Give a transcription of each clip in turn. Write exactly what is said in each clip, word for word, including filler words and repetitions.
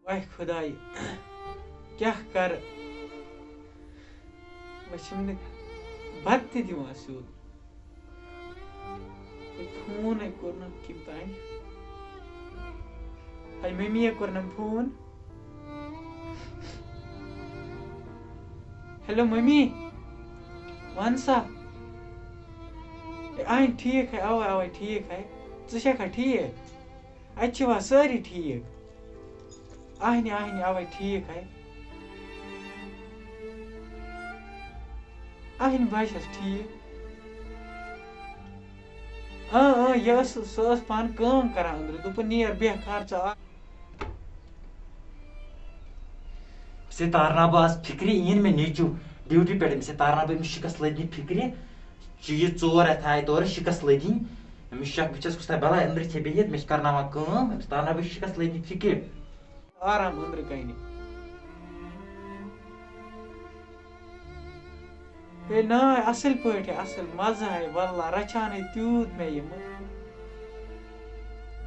واے خۄداے، کیٛاہ کَرٕ؟ مےٚ چھِنہٕ بَتہٕ تہِ دِوان سیوٚد۔ ہے، فون ہے کوٚر نہٕ کِہیٖنۍ تانۍ۔ ہے، مٔمی ہے کوٚر نہٕ فون۔ ہیلو مٔمی، وَن سا۔ ہے، اَہَن ٹھیٖک ہے، اَوَے، اَوَے ٹھیٖک ہے۔ ژٕ چھَکھا ٹھیٖک؟ اَتہِ چھِوا سٲری ٹھیٖک؟ اَہنہِ، اَہنہِ، اَوَے ٹھیٖک ہے۔ اَہنہِ، بہٕ حظ چھَس ٹھیٖک۔ اۭں، اۭں، یہِ ٲس، سۄ ٲس پانہٕ کٲم کران أنٛدرٕ۔ دوٚپُن، "نیر، بیٚہہ، کھار ژٕ اَکھ۔" أمِس ہے تارناو بہٕ آز فِکرِ، یِیِن مےٚ نیٚچوٗ ڈیوٹی پٮ۪ٹھ، أمِس ہے تارناو بہٕ أمِس شِکَس لٔدنہِ فِکرِ۔ چھُ یہِ ژور ہٮ۪تھ آے تورٕ شِکَس لٔدِنۍ۔ أمِس شک بہٕ چھَس کُس تام بَلاے أنٛدرٕ چھےٚ بِہِتھ، مےٚ چھِ کَرناوان کٲم، أمِس تارناو بہٕ شِکَس لٔدنہِ فِکرِ۔ آرام أنٛدرٕ کَنہِ۔ ہے نا، اَصٕل پٲٹھۍ، اَصٕل مَزٕ ہے، واللہ رَچھان ہے تیوٗت مےٚ یِمہٕ۔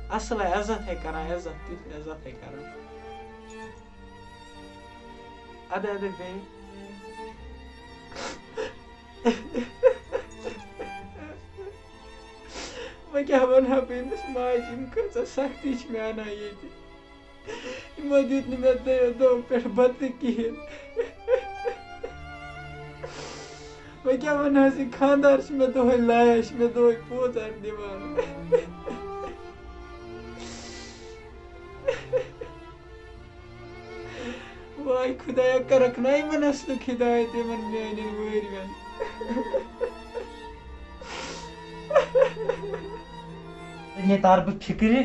اَصٕل ہے عزت ہے کَران، عزت، تیُتھ عزت ہے کَران۔ اَدٕ، اَدٕ بیٚیہِ۔ وۄنۍ کیٛاہ وَنہٕ ہا بہٕ أمِس ماجہِ، یِم کۭژاہ سختی چھِ مےٚ اَنان ییٚتہِ۔ یِمو دیُت نہٕ مےٚ دۄیو دۄہو پٮ۪ٹھ بَتہٕ کِہیٖنۍ۔ وۄنۍ کیٛاہ وَنہٕ حظ، یہِ خانٛدار چھِ مےٚ دۄہَے لایان، چھِ مےٚ دۄہَے پوزار دِوان۔ واے خۄدایا، کَرَکھ نا یِمَن اَصلُک ہِدایت، یِمَن میٛانٮ۪ن وٲرۍوٮ۪ن۔ یہِ تار بہٕ فِکرِ،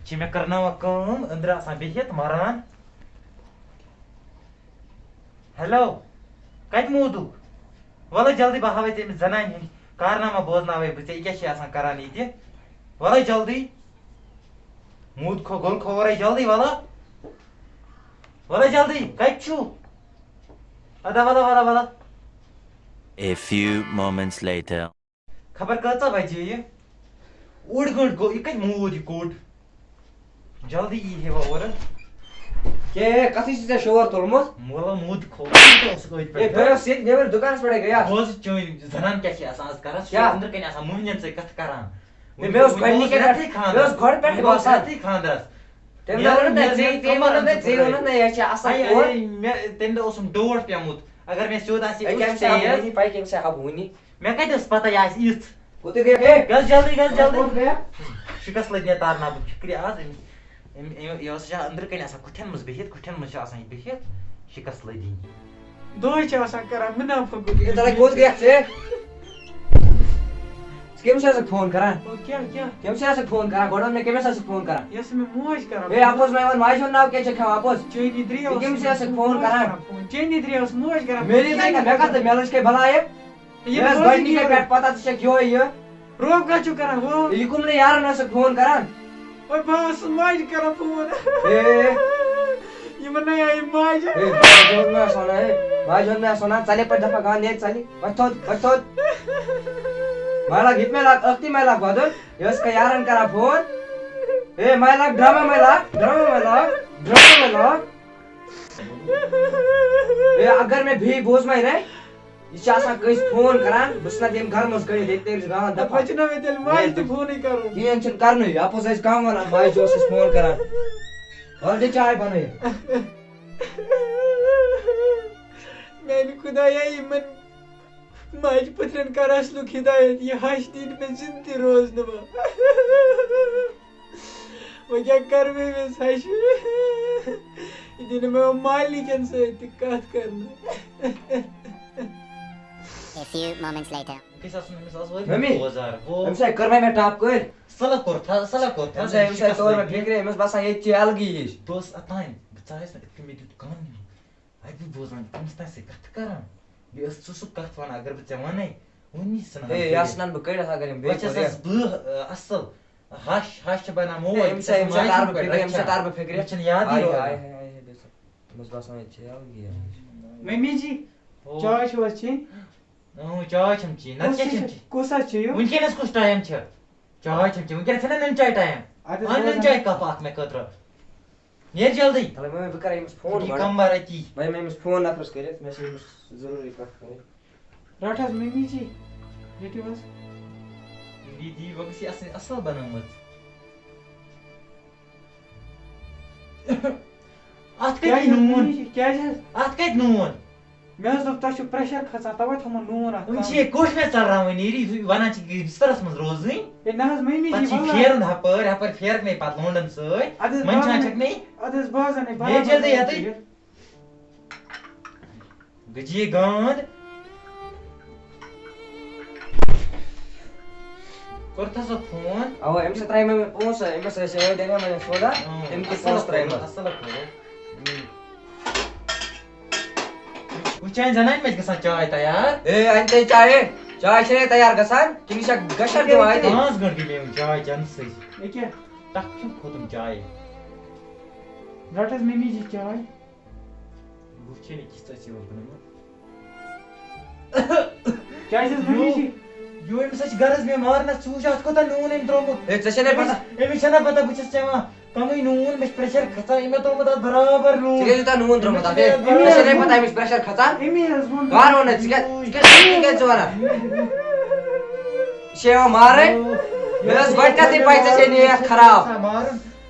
چھِ مےٚ کَرناوان کٲم، أنٛدرٕ آسان بِہِتھ مَران۔ ہیلو، کَتہِ موٗدُکھ؟ وَلہٕ جلدی، بہٕ ہاوَے ژےٚ أمِس زَنانہِ ہِنٛدۍ کارنامہ بوزناوَے بہٕ ژےٚ، یہِ کیٛاہ چھِ آسان کَران ییٚتہِ۔ وَلہٕ جلدی۔ موٗد کھو-، گوٚل کھوورَے جلدی، وَلہٕ۔ وَلہٕ جلدی، کَتہِ چھُو؟ اَدا وَلہٕ، وَلہٕ، وَلہٕ۔ A few moments later. خبر کۭژاہ بجے یہِ؟ اوٚڑ گٲنٛٹہٕ گوٚو، یہِ کتہِ موٗد یہِ کوٚٹ؟ جلدی یی ہے وۄنۍ اورٕ۔ ہے، کتھٕے چھُ ژےٚ شور تُلمُت؟ مولا موٗد کھوٚت، کوٗتاہ اوسُکھ أتھۍ ہے، پٮ۪ٹھ؟ بہٕ اوسُس ییٚتہِ نٮ۪بر دُکانس پٮ۪ٹھے گٔیاس۔ بوز، چٲنۍ زنان کیٛاہ چھِ آسان از کران؟ سُہ چھِ کیٛاہ؟ أنٛدرٕ کنہِ آسان مُمنین سۭتۍ کتھٕ کران۔ ہے، مےٚ اوس گۄڈٕنِکے پٮ۪ٹھ، رٮ۪تھٕے مےٚ اوس خانٛدرس۔ گۄڈٕ پٮ۪ٹھے مےٚ اوس باسان۔ رٮ۪تھٕے خانٛدرس۔ تٔمۍ دۄہ ووٚن نہ ژےٚ، تٔمۍ ووٚن نہ ژےٚ، یہِ چھِ اصل اے، کور۔ اے، مےٚ، تَمہِ دۄہ اوسُم ڈوٹھ پیوٚمُت۔ اگر مےٚ سیوٚد آسہِ ہے، ہے، کیٛاہ وٕچھُتھ ژےٚ چھےٚ یہِ؟ وُنی پَے کٔمِس چھےٚ ہا بہٕ وُنی؟ مےٚ کَتہِ ٲس پَتہ یہِ آسہِ یِژھ؟ کوٚت گٔیَکھ؟ ہے؟ گژھ جلدی، گژھ جلدی۔ کوٚت گٔیَکھ؟ شِکَس لٔج مےٚ تارناو بہٕ فِکرِ آز۔ أمۍ، أمۍ، أمۍ، یہِ ٲس آسان أنٛدرٕ کَنۍ آسان کُٹھٮ۪ن منٛز بِہِتھ، کُٹھٮ۪ن منٛز چھِ آسان یہِ بِہِتھ، شِکَس لٔدی۔ دۄہَے چھِ آسان کران مُنافعہٕ گوٚو ہے، تَلے کوٚت گٔیَکھ ژٕ؟ ژٕ کٔمِس چھےٚ سَکھ فون کران؟ او، کیٛاہ، کیٛاہ؟ کٔمِس چھےٚ سَکھ فون کران؟ گۄڈٕ وَن مےٚ، کٔمِس چھےٚ سَکھ فون کران؟ یۄس مےٚ موج کران ہے، فون۔ اپُز مےٚ وَن، ماجہِ ہُنٛد ناو کیٛاہ چھےٚ کھٮ۪وان اپُز؟ چٲنی درٛے یہِ اوس کٔمِس چھےٚ سَکھ فون موج کران؟ کران فون۔ چٲنی درٛے اوس موج کران مےٚ فون۔ نہٕ کیٛاہ تۄہہِ، مےٚ کَتھ تہٕ مےٚ لٔج کَے بَلاے؟ یہِ مےٚ ٲس بوزِ گۄڈٕنِکے یہِ پٮ۪ٹھ پَتہ ژٕ چھَکھ یِہوٚے یہِ۔ روب کَتھ چھُو کران؟ ہو؟ یہِ کُمنٕے یارَن ٲسٕکھ فون کران؟ اوے بہٕ اوسُس ماجہِ کران فون۔ ہے۔ یِمَن نَے آیہِ ماجہِ۔ ہے، ماجہِ ہُنٛد مےٚ آسہٕ وَنان، ہے، ماجہِ ہُنٛد مےٚ آسہٕ وَنان، ژَلے پَتہٕ دَفعہ گام، نیرِ ژَلہِ۔ وۄتھ تھوٚد، وۄتھ تھوٚد۔ مَے لاگ، یہِ تہِ مَے لاگ، أکھتی مَے لاگ وَدُن۔ یہِ ٲس کَے یارَن کران فون۔ ہے، مَے لاگ، ڈرٛامہ مَے لاگ، ڈرٛامہ مَے لاگ، ڈرٛامہ مَے لاگ۔ ہے، اگر مےٚ بیٚیہِ بوز مَے رے، یہِ چھِ آسان کٲنٛسہِ فون کران، بہٕ چھُس نہ تٔمۍ گرٕ منٛز کٔڑِتھ، ییٚتہِ تٔمِس گانٛد دَپان۔ پَتہٕ چھُنہ مےٚ تیٚلہِ ماجہِ تہِ فونٕے کَرُن۔ کِہیٖنۍ چھُنہٕ کَرنُے، اَپُز ٲسۍ کَم وَنان، ماجہِ اوس اَسہِ فون کران۔ وَلہٕ دِ چاے بَنٲیِتھ۔ میٛانہِ خۄدایا، یِمَن ماجہِ پُترٮ۪ن کَر اَصلُک ہِدایت، یہِ ہَش دِنۍ مےٚ زِندٕ تہِ روزنہٕ وۄنۍ۔ وۄنۍ کیٛاہ کَرٕ بہٕ أمِس ہَشہِ؟ یہِ دِنہٕ مےٚ مالِکٮ۪ن سۭتۍ تہِ کَتھ کَرنہٕ۔ A few moments later. کیٛاہ چھِ آسان أمِس آز وٲلۍ مٔمی، بوزار؟ ہو۔ أمِس ہے کٔر مےٚ، مےٚ ٹَپ کٔرۍ۔ صلح کوٚر تھا، صلح کوٚر تھا، أمِس ہے، أمِس ہے شِکَس توٚر مےٚ لٔگۍ۔ فِکرِ، أمِس باسان ییٚتہِ چھِ الگٕے ہِش۔ دوس، اوٚتام، بہٕ ژایَس نہٕ، یِتھ کٔنۍ مےٚ دیُت کَن۔ اَتہِ بہٕ بوزان، تٔمِس تام سۭتۍ کَتھٕ کران۔ بیٚیہِ ٲس ژٕ سُہ کَتھ وَنان، اگر بہٕ ژےٚ وَنَے، وٕنی ژھٕنہٕ ہے، ہَن یہِ کٔرِتھ۔ ژھٕنَن بہٕ کٔڑِتھ، اگر أمۍ بیٚیہِ وۄنۍ چھَس کوٚر یہِ۔ حظ بہٕ، آ، اَصٕل۔ ہَش، ہَش چھِ بَنان موج، ہے، أمِس ژےٚ ہے، أمِس ہے ماجہِ تارٕ بہٕ پٮ۪ٹھ فِکرِ، أمِس ہے رَچھان۔ تارٕ بہٕ فِکرِ۔ مےٚ چھَنہٕ یادٕے آے، روزان۔ آے، آے، آے، بے سا-، مےٚ اوس باسان ییٚتہِ چھِ یَلہٕ یہِ۔ مٔمی جی، او۔ چاے چھِو حظ چیٚنۍ؟ اۭں، چاے چھَم چیٚنۍ۔ نَتہٕ کُس کیٛاہ چھَم چھِ، چیٚنۍ؟ کُس حظ چیٚیِو؟ وٕنکیٚنَس کُس ٹایم چھِ؟ چاے چھَم چیٚنۍ۔ وٕنکیٚنَس چھَنہ نُن چاے ٹایم؟ اَدٕ حظ، اَن نُن روزان۔ چاے کَپ اَکھ مےٚ خٲطرٕ۔ نیرِ جلدی۔ تَلے وۄنۍ بہٕ کَرٕ أمِس فون یہِ گۄڈٕ۔ کَم بار أتی۔ وۄنۍ مےٚ أمِس فون نفرَس کٔرِتھ، مےٚ چھِ أمِس ضروٗری کَتھ کَرٕنۍ۔ رَٹ حظ مٔمی جی، رٔٹِو حظ۔ دی، دی، وۄنۍ گٔژھ یہِ آسٕنۍ اَصٕل بَنٲومٕژ۔ اَتھ کیٛازِ کَتہِ حظ نوٗن؟ مٔمی جی، کیٛازِ حظ؟ اَتھ کَتہِ نوٗن؟ مےٚ حظ دوٚپ، تۄہہِ چھُ pressure کھسان، تَوَے تھوٚمُت نوٗن اَتھ وۄنۍ چھِ کَم۔ یہِ کوٚش مےٚ ژَلراوٕنۍ، ییٚلہِ یہِ وَنان چھِ بِستَرَس منٛز روزٕنۍ۔ ہے، نہ حظ، مٔمی پَتہٕ جی، چھِ یہِ وَلہٕ حظ۔ پھیرُن ہَپٲرۍ، ہَپٲرۍ پھیرَکھ مےٚ پَتہٕ لونٛڈَن سۭتۍ۔ اَدٕ حظ، منٛدچھان بہٕ حظ چھَکھ نَے۔ اَدٕ حظ، بہٕ حظ اَنَے، بہٕ ہے، حظ جلدی اَنَے یَتٕے۔ یہِ۔ گٔجی گانٛد۔ کوٚرتھا سا فون؟ اَوا، أمِس ترٛایہِ مےٚ پونٛسہٕ، أمِس ٲسۍ یِہوٚے دَپان، وۄنۍ چھِ سودا، اۭں، أمۍ تہِ اَصٕل پونٛسہٕ ترٛایہِ کوٚرُتھ، مےٚ۔ اَصٕل کوٚرُتھ۔ اۭں۔ وٕچھ، چانہِ زَنانہِ ما چھِ گژھان چاے تیار؟ اے، اَنہِ تے چاے، چاے چھےٚ تیار گژھان، کِنہٕ یہِ چھےٚ گَشَر دِوان اَتہِ؟ پانٛژھ گٲنٛٹہٕ گٔے مےٚ وٕنہِ چاے چٮ۪نہٕ سۭتۍ۔ ییٚکیٛاہ؟ تَتھ کیُتھ کھوٚتُم چایہِ؟ رَٹ حظ مٔمی جی چاے۔ وٕچھ ہے نہٕ کِژھ ژےٚ ژےٚ اوس بنومُت۔ کیٛازِ حظ مٔمی جی؟ یو، یو أمِس حظ چھِ غرض مےٚ مارنَس، ژٕ وٕچھ اَتھ کوٗتاہ نوٗن أمۍ ترٛوومُت۔ ہے، ژےٚ چھےٚ نَے أمِس، پَتہ؟ أمِس چھےٚ نَے پَتہ بہٕ چھُس چٮ۪وان کَمٕے نوٗن، مےٚ چھِ pressure کھَسان، أمۍ مےٚ ترٛوومُت اَتھ برابر نوٗن۔ ژےٚ کیٛازِ یوٗتاہ نوٗن ترٛوومُت اَتھ؟ ہے، أمِس ژےٚ چھےٚ نَے پَتہ أمِس pressure کھَسان؟ أمی حظ ووٚن۔ بار وَنان، ژٕ کیٛاہ، ژٕ کیٛاہ، ژٕ کیٛازِ ژٕ وَنان؟ یہِ چھےٚ یِوان مارٕنۍ؟ مےٚ ٲس گۄڈٕنٮ۪تھٕے پَے ژےٚ چھےٚ نیت خراب۔ مارُن۔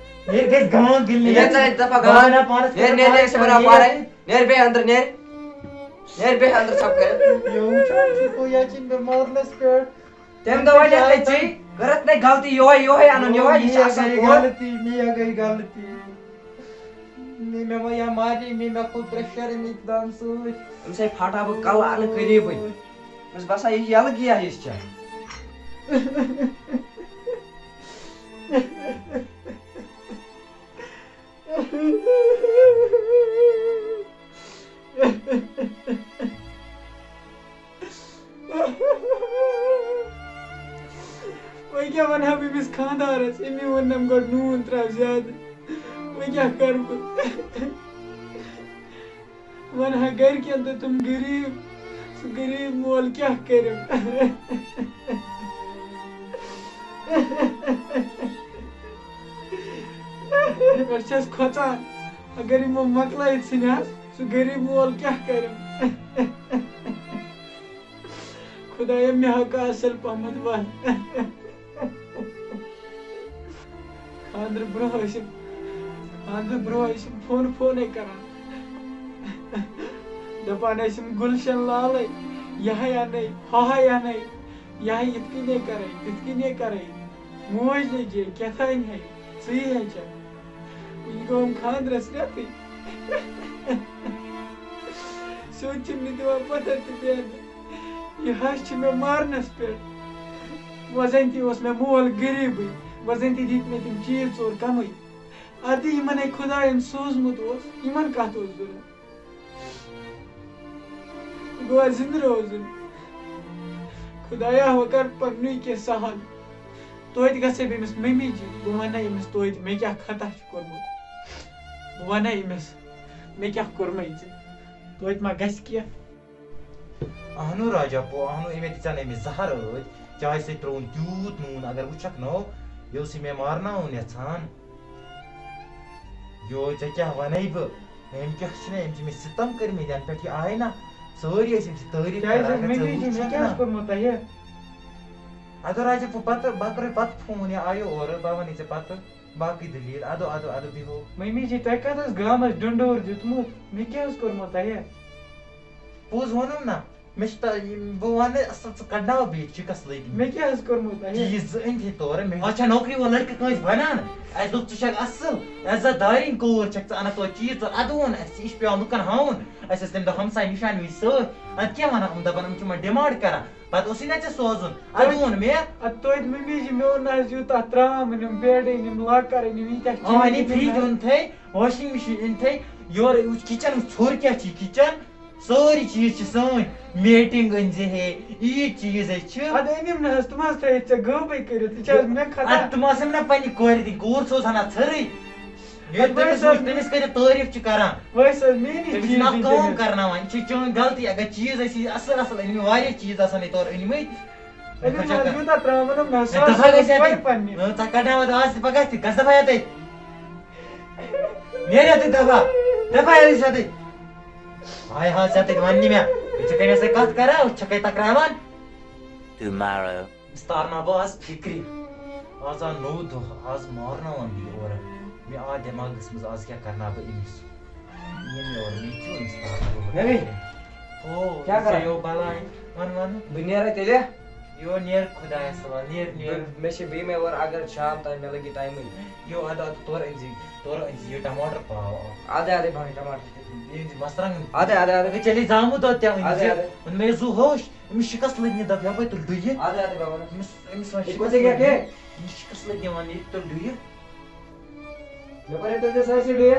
ییٚلہِ گژھِ گانٛد گِنٛدنہِ۔ ییٚلہِ ژےٚ دَپان گانٛد، پانَس نیرِ، نیرِ، نیرِ، أسۍ چھِ وَنان پانَے۔ نیرِ بیٚیہِ اَنٛدر، نیرِ۔ نیرِ بیٚیہِ اَنٛدر ژھۄپہٕ کٔرِتھ۔ یہِ وٕچھان چھُکھ، یہِ چھِ مےٚ مارنَس پٮ۪ٹھ۔ تَمہِ دۄہ وَنیٛاکھ ژےٚ ژٕے، کٔرٕتھ نَے غلطی، یِہوٚے، یِہوٚے اَنُن، یِہوٚے، یہِ چھِ مےٚ اَصٕل گٔے پوٚز۔ غلطی، مےٚ گٔے غلطی۔ مےٚ، مےٚ ما یا مارنی، مےٚ، مےٚ کھوٚت pressure اَمہِ اِقدام سۭتۍ۔ أمِس ہے پھاٹا بہٕ کَلہٕ اَنہٕ قریٖبٕے۔ مےٚ چھُ باسان، یہِ چھِ یَلہٕ گیہ ہِش چَن۔ وۄنۍ کیٛاہ وَنہٕ ہا بہٕ أمِس خانٛدارَس؟ أمی ووٚننَم گۄڈٕ نوٗن ترٛاو زیادٕ۔ وۄنۍ کیٛاہ کَرٕ بہٕ؟ وَنہٕ ہا گَرِکٮ۪ن تہٕ تِم غریٖب، سُہ غریٖب مول کیٛاہ کَرِ؟ أسۍ چھَس کھۄژان، اگر یِمو مۄکلٲیِتھ ژھٕنہِ ہَس، سُہ غریٖب مول کیٛاہ کَرِ؟ خۄدایا، مےٚ ہا کانٛہہ اَصٕل پَہمَتھ وَن۔ خانٛدرٕ برٛونٛہہ ٲسِم، خانٛدرٕ برٛونٛہہ ٲسِم فون فونَے کَران۔ دَپان ٲسِم، "گُلشَن لالَے، یہِ ہَے اَنَے، ہُہ ہَے اَنَے، یہِ ہَے یِتھ کٔنۍ ہے کَرَے، تِتھ کٔنۍ ہے کَرَے، موج لٔجے، کیٛاہ تام ہے، ژٕے ہے چھَکھ۔" وٕنہِ گوٚوُم خانٛدرَس رٮ۪تٕے۔ سیوٚد چھِم نہٕ دِوان پَتھَر تہِ بیٚہنہٕ۔ یہِ ہَش چھِ مےٚ مارنَس پٮ۪ٹھ۔ وۄنۍ زَن تہِ اوس مےٚ مول غریٖبٕے، وۄنۍ زَن تہِ دِتۍ مےٚ تِم چیٖز ژور کَمٕے۔ اَدٕ یِمَن ہے خۄدایَن سوٗزمُت اوس، یِمَن کَتھ اوس ضوٚرَتھ؟ گوٚو زِنٛدٕ روزُن۔ خۄدایا، وۄنۍ کَر پَننُے کینٛہہ سَہَل۔ توتہِ گژھے بہٕ أمِس مٔمی جی، بہٕ وَنَے أمِس توتہِ مےٚ کیٛاہ خطا چھُ کوٚرمُت۔ بہٕ وَنَے أمِس مےٚ کیٛاہ کوٚرمَے ژےٚ، توتہِ ما گژھِ کینٛہہ۔ اہنو راجا پو، اہنو، أمۍ دِژ نہٕ أمِس زہر ٲدۍ، چایہِ سۭتۍ ترٛووُن تیوٗت نوٗن، اگر وٕچھکھ نو، یہِ اوسُے مےٚ مارناوُن یَژھان۔ یو، ژےٚ کیٛاہ وَنَے بہٕ؟ أمۍ کیٛاہ چھِ مےٚ، أمۍ چھِ مےٚ سِتَم کٔرمٕتۍ، یَنہٕ پٮ۪ٹھ یہِ آیہِ نہ، سٲری ٲسۍ أمۍ سٕنٛدۍ تعٲریٖف کیٛازِ کَران، اگر مٔمی ژٕ جی، مےٚ وٕچھکھ کیٛاہ نہ۔ حظ کوٚرمُت تۄہہِ؟ اَدٕ راجا پو، پَتہٕ بہٕ کَرٕ پَتہٕ فون، یہِ آیو اورٕ، بہٕ وَنَے ژےٚ پَتہٕ باقٕے دٔلیٖل۔ اَدٕ، اَدٕ، اَدٕ بِہو۔ مٔمی جی، تۄہہِ کَتھ حظ گامَس ڈنڈور دیُتمُت؟ مےٚ کیٛاہ حظ کوٚرمُت تۄہہِ؟ پوٚز ووٚنُم نہ، مےٚ چھِ تہ-، یہِ، بہٕ وَنہٕ اَصٕل، ژٕ کَڑناو بیٚیہِ چِکَس لٔگۍ مٕتۍ۔ مےٚ کیٛاہ حظ کوٚرمُت تۄہہِ؟ چیٖز زٕ أنۍ تھے تورٕ، مےٚ، آز چھا نوکری وول لٔڑکہٕ کٲنٛسہِ بَنان؟ اَسہِ دوٚپ، ژٕ چھَکھ اَصٕل، عزت دارِنۍ کوٗر چھَکھ ژٕ اَنان توتہِ چیٖز ژور۔ اَدٕ ووٚن اَسہِ، یہِ چھُ پٮ۪وان لُکَن ہاوُن۔ اَسہِ ٲسۍ تَمہِ دۄہ ہمساے نِشانہِ وِزِ سۭتۍ۔ اَدٕ کیٛاہ وَنان یِم؟ دَپان یِم چھِ یِمَن demand کَران۔ پَتہٕ اوسُے نہ ژےٚ سوزُن۔ اَدٕ ووٚن مےٚ۔ اَدٕ توتہِ مٔمی جی، مےٚ اوٚن نہ حظ یوٗتاہ ترٛام، أنِم بیڈ، أنِم لاکَر، أنِم ییٖتیٛاہ چیٖز آ، أنِم نہ۔ فرٛج اوٚنتھَے، washing machine أنتھَے، یورٕ وٕچھ kitchen، وٕچھ ژھوٚر کیٛاہ چھِ kitchen، سٲری چیٖز چھِ سٲنۍ، میٹِنٛگ أنۍ زِ ہے، عیٖد چیٖز ہے چھِ۔ اَدٕ أنِم نہ حظ، تِم حظ تھٲیِتھ ژےٚ غٲبٕے کٔرِتھ، ژٕ چھِ حظ مےٚ کھَسان؟ اَدٕ تِم آسَن نہ پنٛنہِ کورِ دِنۍ، کوٗر سوزہَن نہ ژھٔرٕے۔ ییٚلہِ اَدٕ تٔمِس وۄنۍ وٕچھ، تٔمِس کٔرِتھ تعٲریٖف چھِ کَران۔ وۄنۍ ٲسۍ حظ میٛٲنی تٔمِس چھِ چیٖز ناو دِتۍ کٲم تٔمِس۔ کَرناوان، یہِ چھِ چٲنۍ غلطی، اگر چیٖز ٲسی اَصٕل اَصٕل أنۍ مٕتۍ، واریاہ چیٖز آسَن ییٚتہِ تورٕ أنۍ مٕتۍ۔ أمِس ما حظ یوٗتاہ ترٛاوُن، نہ ہے، سُہ حظ دَفعہ گژھِ گژھِ یَتَے۔ پَنٕنہِ۔ اۭں، ژٕ کَڑناوَتھ آز تہِ، پَگاہ تہِ، گژھ دَفعہ یَتَے۔ نیرِ یَتہِ دَبا، دَبا یَتہِ زیادٕ۔ آے ہا ژےٚ تَتہِ وَننہِ مےٚ، ژٕ کَنہِ سۭتۍ کَتھ کَران، أسۍ چھَکَے تَکراوان۔ Tomorrow. أمِس تارناو بہٕ آز فِکرِ۔ آز آو نوٚو دۄہ، آز مارناوان بہٕ یہِ اورٕ۔ مےٚ آو دٮ۪ماغَس منٛز، آز کیٛاہ کَرناو بہٕ أمِس؟ یِیِن یور، مےٚ چھُ أمِس تارناو بہٕ۔ نٔویٖد، او، کیٛاہ یہِ کَران؟ یو بَلاے۔ وَن، وَن۔ بہٕ نیرا تیٚلہِ؟ یو، نیر خۄدایَس حوالہٕ، نیر، نیر۔ بہٕ، مےٚ چھِ بیٚیہِ مےٚ اورٕ اگر شام تام مےٚ لَگہِ ٹایمٕے۔ یو، اَدٕ، اَدٕ، تورٕ أنۍ زِ، تورٕ أنۍ زِ یہِ ٹماٹر پاو اَکھ۔ اَدٕ، اَدٕ، بہٕ اَنہٕ ٹماٹر تہِ۔ بیٚیہِ أنۍ زِ مَرژٕوانٛگن۔ اَدٕ، اَدٕ، اَدٕ۔ بیٚیہِ چیٚلہِ زامُت دۄد تہِ أنۍ زِ۔ اَدٕ، اَدٕ۔ ووٚن مےٚ زُو ہوش، أمِس شِکَس لٔگۍ نہٕ دَپ، یَپٲرۍ تُل ڈُیہِ۔ اَدٕ، اَدٕ، بہٕ وَنَس۔ أمِس، أمِس وَنہِ یہِ شِکَس کوٚت ژےٚ کیٛاہ لٔگۍ نہٕ۔ کیٛاہ؟ أمِس شِکَس لٔگۍ نہٕ وَنہِ، ییٚتہِ تُل ڈُیہِ۔ مےٚ کوٚر ییٚتہِ تُل ژےٚ سٲرسٕے ڈُیہِ۔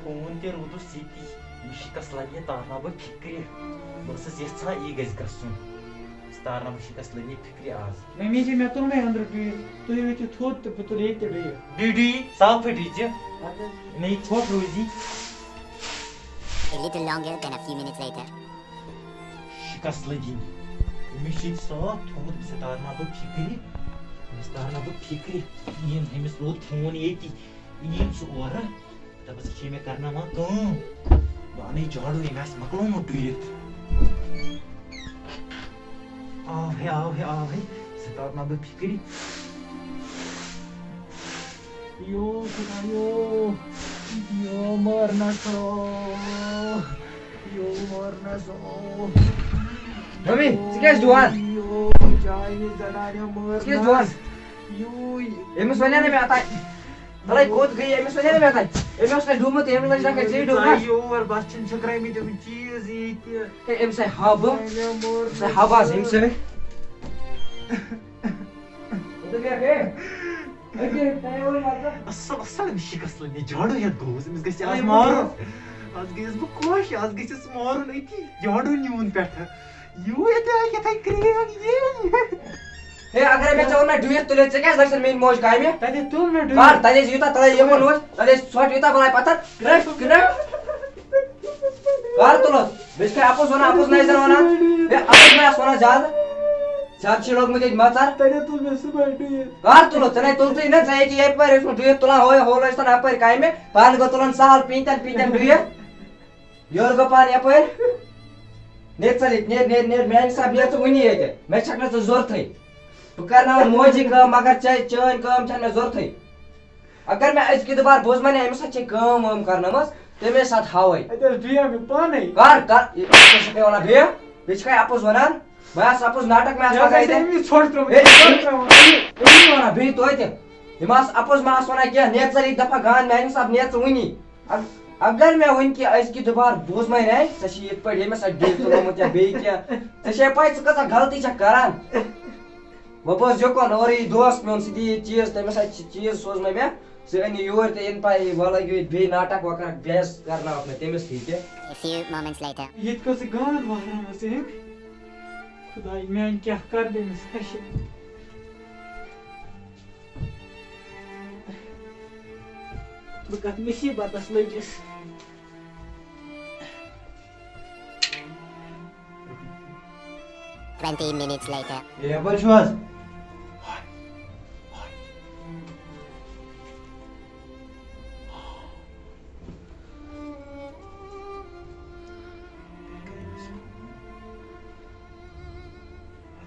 فون تہِ روٗدُس ییٚتی۔ أمِس شِکَس لَگہِ نہٕ، تارناو بہٕ فِکرِ۔ بہٕ ٲسٕس یَژھان یی گژھِ گژھُن۔ أمِس تارناو بہٕ شِکَس لٔگۍ نہٕ فِکرِ آز۔ مٔمی چھِ مےٚ تُلمَے أنٛدرٕ ڈُیہِ۔ تُہۍ ؤتھِو تھوٚد تہٕ بہٕ تُلہٕ ییٚتہِ تہِ ڈُیہِ۔ ڈُیہِ، ڈُیہِ، صاف پٲٹھۍ ڈُیہِ ژٕ۔ اَدٕ حظ۔ مےٚ یہِ ژھۄٹھ روزی۔ A little longer than a few minutes later. شِکَس لٔگِنۍ۔ أمِس چھِ ییٚتہِ صاف تھوٚمُت، أمِس تارناو بہٕ فِکرِ۔ أمِس تارناو بہٕ فِکرِ۔ یِم أمِس روٗد فون ییٚتی۔ یِم سُہ اورٕ۔ دَپَس، یہِ چھِ مےٚ کَرناوان کٲم۔ بہٕ اَنَے جاڈو، ییٚمہِ آسہِ مۄکلومُت ڈُیِتھ۔ آو ہے، آو ہے، آو ہے۔ سُہ تارناو بہٕ فِکرِ۔ یو خۄدایو، یو مٲرنَسو، یو مٲرنَسو۔ مٔمی، ژٕ کیٛازِ ڈُوان؟ یو چانہِ زنانہِ مٲرنَس۔ ژٕ کیٛازِ ڈُوان؟ یو۔ أمِس وَنیٛا نہٕ مےٚ اَتھ؟ تَلَے کوٚت گٔے؟ أمِس وَنیٛا نہٕ مےٚ اَتھ؟ أمۍ اوس نہٕ ڈُومُت، أمۍ لٔج نَکھٕ ژےٚ ڈُومَس۔ یور بَس چھِنہٕ چھٔکرٲومٕتۍ یِم چیٖز ییٚتہِ۔ ہے، أمِس ہے ہاو بہٕ۔ زنانہِ مٲرنَس۔ أمِس ہے ہاو بہٕ آز أمِس سۭتۍ۔ اصل، اصل، أمِس شِکَس لٔگۍ، جاڈو ہٮ۪تھ گوٚوُس، أمِس گژھِ آز اے، مارُن۔ مطلب؟ آز گٔیَس بہٕ خۄش، آز گژھٮ۪س مارُن أتی، جاڈو نیوٗن پٮ۪ٹھٕ۔ یوٗ، ییٚتہِ آے کیٛاہ تام کرٛیک، یہِ۔ ہے، اگر مےٚ ژےٚ ووٚن مےٚ ڈُیِتھ تُلِتھ، ژےٚ کیٛازِ لَگہِ سا میٛٲنۍ موج کامہِ؟ تَتہِ تُل مےٚ ڈُیِتھ۔ کر، تَتہِ ٲسۍ یوٗتاہ، تَتہِ ٲسۍ یِمَن اوس، تَتہِ ٲسۍ ژھۄٹھ یوٗتاہ بَلاے پَتھر۔ کرٛٮ۪کھ، کرٛٮ۪کھ۔ کر تُلُتھ؟ بہٕ چھُس تۄہہِ اَپُز وَنان، اَپُز نہ ٲسۍ زَن وَنان۔ ہے، اَپُز مہ آسہٕ وَنان زیادٕ۔ زیادٕ چھِ لوٚگمُت ییٚتہِ مَژَر۔ تَتہِ تُل مےٚ صُبحٲے ڈُیِتھ۔ کر تُلُتھ؟ ژےٚ نے تُلتھٕے نہ، ژےٚ ییٚتی یَپٲرۍ ٲسمُت ڈُیِتھ تُلان، ہو، ہو لٲج تَن اَپٲرۍ کامہِ۔ پانہٕ گوٚو تُلان سہل پیٖنتٮ۪ن، پیٖنتٮ۪ن ڈُیِتھ۔ یورٕ گوٚو پانہٕ یَپٲرۍ۔ نیر ژَل ییٚتہِ، نیر، نیر، نیر، میٛانہِ حِساب نیر ژٕ وٕنی ییٚتہِ۔ مےٚ چھَکھ نہٕ ژٕ ضوٚرتھٕے۔ بہٕ کَرناوَن موجی کٲم، مگر ژےٚ، چٲنۍ کٲم چھَنہٕ مےٚ ضوٚرتھٕے۔ اگر مےٚ أزکہِ دُبارٕ بوزمَے نہ أمِس سۭتۍ چھے کٲم وٲم کَرنٲومٕژ، تَمے ساتہٕ ہاوَے۔ اَتہِ حظ ڈُیو مےٚ پانَے۔ کَر، کَر، یہِ کیٛاہ چھُکھ مےٚ وَنان بیٚیہِ؟ بیٚیہِ چھُکھے اَپُز وَنان؟ بہٕ آسہٕ اَپُز ناٹک، مےٚ آسہٕ یہِ حظ پَگاہ اَسہِ ییٚتہِ۔ أمِس ژھۄٹھ ترٛٲومٕژ، ہے، ژھۄٹھ ترٛٲومٕژ۔ أمۍ، أمۍ وَنان بیٚیہِ توتہِ۔ یِم آسہٕ اَپُز مہ آسہٕ وَنان کینٛہہ، نیر ژَل ییٚتہِ دَفعہ گانٛد، میٛانہِ حِساب نیر ژٕ وٕنی۔ اَگ-، اگر مےٚ وٕنہِ کینٛہہ أزکہِ دُبارٕ بوزمَے نہ، ژےٚ چھِ یِتھ پٲٹھۍ ییٚمِس سۭتۍ ڈُیِتھ تُلومُت یا بیٚیہِ کینٛہہ، ژےٚ چھے پَے ژٕ کۭژاہ غلطی چھَکھ کَران؟ وۄنۍ بوز یُکُن، اورٕ یی دوس میون، سُہ دِیہِ یہِ چیٖز، تٔمِس اَتہِ چھِ چیٖز سوزمَے مےٚ، سُہ اَنہِ یہِ یورٕ تہٕ یِنہٕ پَتہٕ یہِ وَلہٕ گٔے بیٚیہِ ناٹک وۄنۍ کَرَکھ بیٚیِس کَرناوَکھ مےٚ تٔمِس سۭتۍ تہِ۔ A few moments later. ییٚتہِ کٔژ گانٛد وَہرٲومٕژ أمۍ؟ خۄداے میٛانہِ کیٛاہ کَرٕ بہٕ أمِس ہَشہِ؟ بہٕ کَتھ مُصیٖبتَس لٔجِس۔ Twenty minutes later. ہے، یَپٲرۍ چھِو حظ؟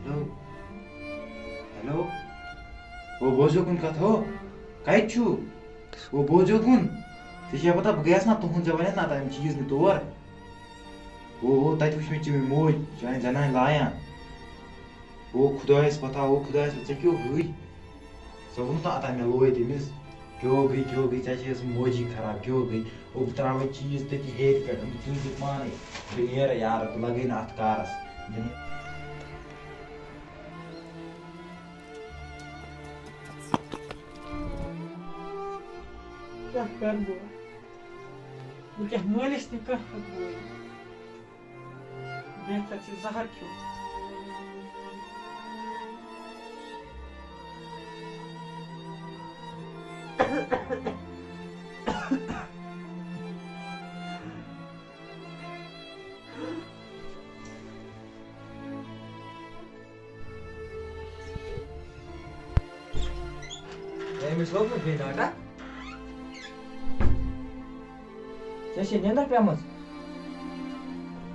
ہیلو، ہیلو، او بوزو کُن کَتھ ہو، کَتہِ چھُو؟ او بوزو کُن، ژےٚ چھےٚ پَتہ بہٕ گٔیَس نا تُہُنٛد، ژےٚ وَنیٚتھ نا تَمہِ چیٖز نہٕ تور۔ او، او، تَتہِ وٕچھ مےٚ چٲنۍ موج، چانہِ زَنانہِ لایان۔ او خۄدایَس پَتہ، او خۄدایَس پَتہ، ژےٚ کیٛاہ گٔے؟ ژےٚ ووٚنُتھ نا اوٚتام مےٚ لوے تٔمِس، کیٛاہ گٔے، کیٛاہ گٔے، ژےٚ چھےٚ یَس موجی خراب، کیٛاہ گٔے؟ او بہٕ ترٛاوَے چیٖز تٔتی ہیٚرِ پٮ۪ٹھ، بہٕ تُلہٕ یہِ پانَے، بہٕ نیرٕ یارٕ، بہٕ لَگَے نہٕ اَتھ کارَس۔ بہٕ نے-، کیٛاہ کَرٕ بہٕ؟ بہٕ کیٛاہ مٲلِس نہٕ کانٛہہ ہٮ۪کہٕ بہٕ ؤنِتھ۔ بہتر چھُ زہر کھیوٚن۔ ہے، أمِس لوٚگ نہٕ بیٚیہِ ناٹا؟ ژےٚ چھے نیٚنٛدٕر پیٚمٕژ؟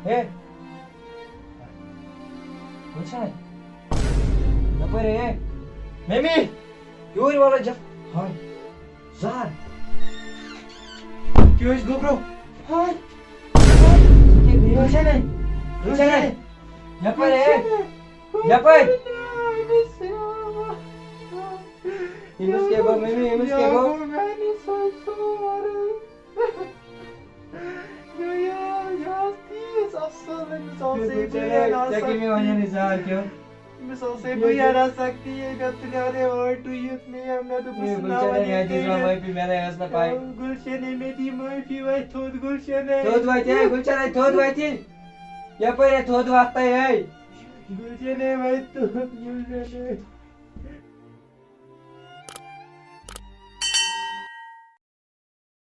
ہے، گُلشن، یپٲرۍ ہے، ممی، یوٗرۍ وَلہٕ جف-، ہاے، زہر۔ کیٛاہ ٲسۍ گوٚبرو؟ ہاے، ہاے، ژٕ کیٛاہ گٔیے؟ گُلشن، گُلشن، یپٲرۍ ہے، یپٲرۍ۔ أمِس کیٛاہ گوٚو، ممی؟ أمِس کیٛاہ گوٚو؟ یہِ، یہِ، یہِ ٲس تیٖژ اَصٕل، أمِس ٲسٕے بہٕ یَران ژےٚ کٔمۍ وَنیو سختی۔ نہٕ زار کیوٚن؟ أمِس ٲسٕے بہٕ یَران سختی، ییٚلہِ مےٚ تُلیو رے آٹوٗ یُتھ مےٚ، مےٚ دوٚپُس، ہے، نہ گُلشن، وۄنۍ ہے، یہِ دِژ وۄنۍ کٔرِتھ۔ معٲفی، مےٚ نَے ٲس نہٕ پَے۔ گُلشن، ہے، مےٚ دی معٲفی وۄنۍ تھوٚد، گُلشن، ہے۔ تھوٚد وَتہِ، ہے، گُلشن، ہے، تھوٚد وَتہِ۔ یَپٲرۍ، ہے، تھوٚد وَتھ تَے، ہے۔ گُلشن، ہے، وۄنۍ تھوٚد، گُلشن، ہے۔